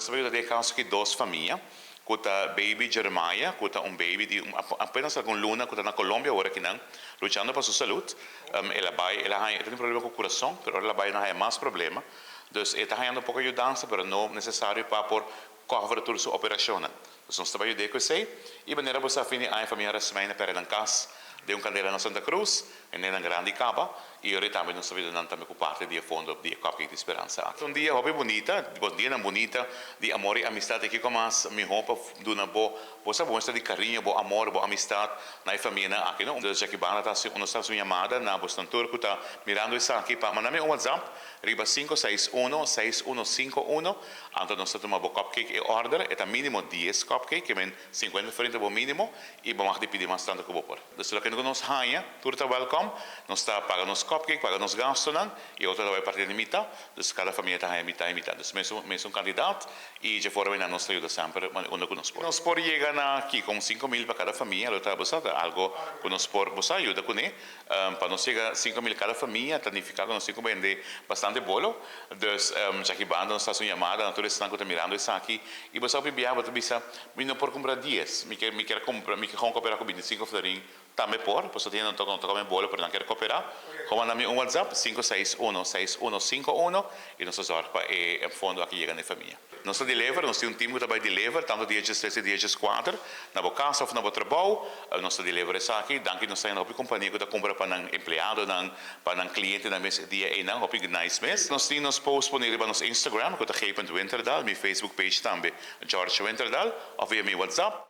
Nos ta yuda den e kaso aki dos famia ku ta baby Jeremiah ku ta un baby di apenas algun luna ku ta na Colombia awor akinan luchando pa su salud. El a bai el a haña e ta tin problema ku kurason pero ora el a bai el a haña mas problema dus e ta hañando poko yudansa pero no nesesario pa por cover tur su operacionnan. Dus nos ta bay yuda ku esey. Y manera bo sa fin di aña famia Rasmijn a perde nan cas den un candela na Santa Cruz. Hendenan grandi caba y ora tambe nos ta yuda nan tambe cu parti di e fondo di e Cupcake di Speransa aki. Un dia hopi bunita, bo dianan bunita di amor y amistad y kico mas miho pa duna bo, bo sa bo muestra di cariño, bo amor, bo amistad na e famianan aki no. Dus aki banda ta haci, nos ta haci un yamada na bosnan tur cu ta mirando esaki pa manda mi un WhatsApp riba 561 6151. Anto nos ta tuma bo cupcake e order e ta minimo dies cupcake ke men 50 florin ta bo minimo y bo mag di pidi mas tanto ku bo por. Dus loke ku nos haña tur ta welcome, nos ta paga nos cupcake, paga nos gastonan y otro ta bai parti den mita, dus kada famia ta haña mita y mita, dus mesun mesun cantidad y dje forma nan nos ta yuda semper unda ku nos por. Nos por yega na kiko un 5000 pa kada famia lo ta bo sa ta algo ku nos por bo sa yuda kune. Pa nos yega 5000 kada famia ta nifiká ku nos tin ku bende bastante bolo. Dus djaki banda nos ta hasi un yamada na tur esnan ku ta mirando esaki i bo sa hopi biaha bo ta bisa, Mi no por kumpra dies, mi ke mi kier kumpra mi ke kon koperá ku 25 florin tambe por, pasobra tin hende no ta kome bolo pero nan kier koperá. Kon manda mi un whatsapp 561 6151 i nos ta zòrg pa e fondo aki yega na e famia. Nos ta deliver, nos tin un team ku ta bai deliver tantu dia 13 i dia 14 na bo kas òf na bo trabou. Nos ta deliver esaki. Danki nos ta hende hopi kompania ku ta kumpra pa nan empleadonan, pa nan klientenan mes e dia einan. Hopi nice mes. Nos tin nos post pone riba nos Instagram ku ta g.winterdal, mi Facebook page tambe George Winterdal òf via mi WhatsApp.